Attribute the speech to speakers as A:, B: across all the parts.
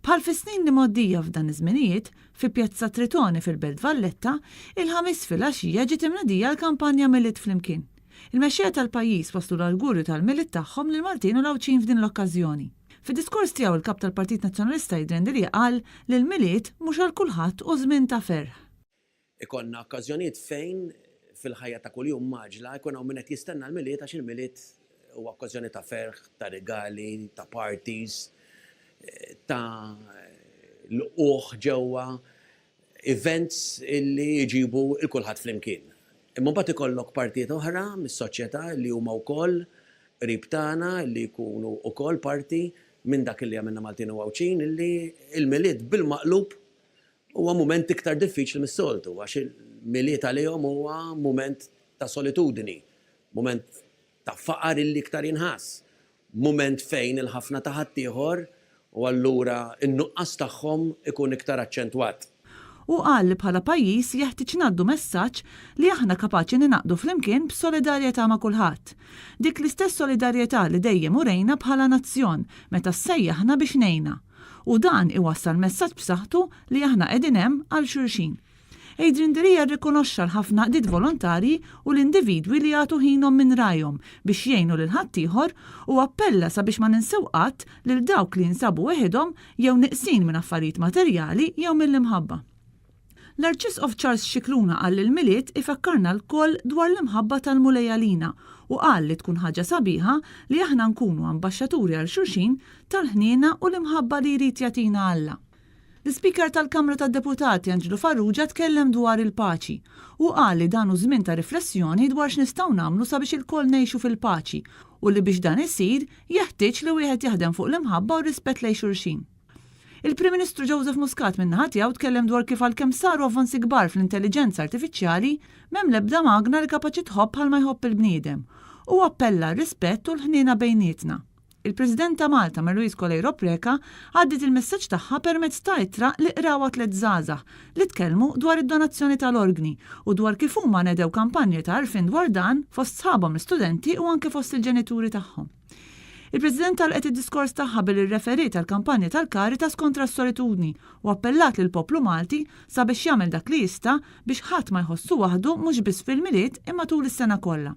A: Bħal fis-snin l-imgħoddija f'dan iż-żminijiet, fi Pjazza Tritoni fil-Belt Valletta, il-Ħamis filgħaxija ġiet imnedija l-kampanja Milied Flimkien. Il-mexxejja tal-pajjiż wasslu l-awgurju tal-Milied tagħhom lill-Maltin u l-Għawdxin f'din l-okkażjoni. Fid-diskors tiegħu l-Kap tal-Partit Nazzjonalista Adrian Delia qal li l-Milied mhux għal kulħadd hu żmien ta' ferħ.
B: Ikollna okkażjonijiet fejn fil-ħajja ta' kuljum mgħaġġla jkun hawn min qed jistenna l-Milied għax il-Milied huwa okkażjoni ta' ferħ, ta' rigali, ta' parties, ta' lqugħ ġewwa, events illi jġibu 'l kulħadd flimkien. Imma mbagħad ikollok partijiet oħra mis-soċjetà li huma wkoll qrib tagħna li jkunu wkoll parti minn dak illi jagħmilna Maltin u Għawdxin illi l-Milied bil-maqlub huwa mument iktar diffiċli mis-soltu għax il-Milied għalihom huwa mument ta' solitudni, mument ta' faqar illi iktar jinħass, mument fejn il-ħafna ta' ħaddieħor u allura n-nuqqas tagħhom ikun iktar aċċentwat.
A: Hu qal li bħala pajjiż jeħtieġ ngħaddu messaġġ li aħna kapaċi ningħaqdu flimkien b'solidarjetà ma' kulħadd. Dik l-istess solidarjetà li dejjem urejna bħala nazzjon meta ssejjaħna biex ngħinna. U dan iwassal messaġġ b'saħħtu li aħna qegħdin hemm għal xulxin. Adrian Delia rrikonoxxa l-ħafna għaqdiet volontarji u l-individwi li jagħtu ħinhom minn rajhom biex jgħinu lil ħaddieħor u appella sabiex ma ninsew qatt lil dawk li jinsabu weħidhom jew neqsin minn affarijiet materjali jew mill-imħabba. L-Arċisqof Charles Scicluna qal li l-Milied ifakkarna lkoll dwar l-imħabba tal-Mulej għalina u qal li tkun ħaġa sabiħa li aħna nkunu ambaxxaturi għal xulxin tal-ħniena u l-imħabba li jrid jagħtina Alla. L-Ispeaker tal-Kamra tad-Deputati Anġlu Farrugia tkellem dwar il-paċi. Hu qal li dan hu żmien ta' riflessjoni dwar x'nistgħu nagħmlu sabiex ilkoll ngħixu fil-paċi u li biex dan isir jeħtieġ li wieħed jaħdem fuq l-imħabba u r-rispett lejn xulxin. Il-Prim Ministru Joseph Muscat min-naħa tiegħu tkellem dwar kif għalkemm saru avvanzi kbar fl-intelliġenza artifiċjali, m'hemm l-ebda magna li kapaċi tħobb bħalma jħobb il-bniedem. Hu appella għar-rispett u l-ħniena bejnietna. Il-President ta' Malta, Marie-Louise Coleiro Preca, għaddiet il-messaġġ tagħha permezz ta' ittra li qrawha tlett żgħażagħ li tkellmu dwar id-donazzjoni tal-organi u dwar kif huma nedew kampanja ta' għarfien dwar dan fost sħabhom l-istudenti u anke fost il-ġenituri tagħhom. Il-President għalqet id-diskors tagħha billi rreferiet għall-kampanja tal-Caritas kontra s-solitudni u appellat lill-poplu Malti sabiex jagħmel dak li jista' biex ħadd ma jħossu waħdu mhux biss fil-Milied imma tul is-sena kollha.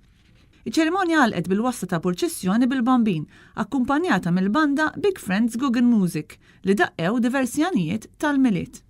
A: Iċ-ċerimonja għalqet bil-wasla ta' purċissjoni bil-Bambin, akkumpanjata mill-banda Big Friends Guggen Musik, li daqqew diversi għanijiet tal-Milied.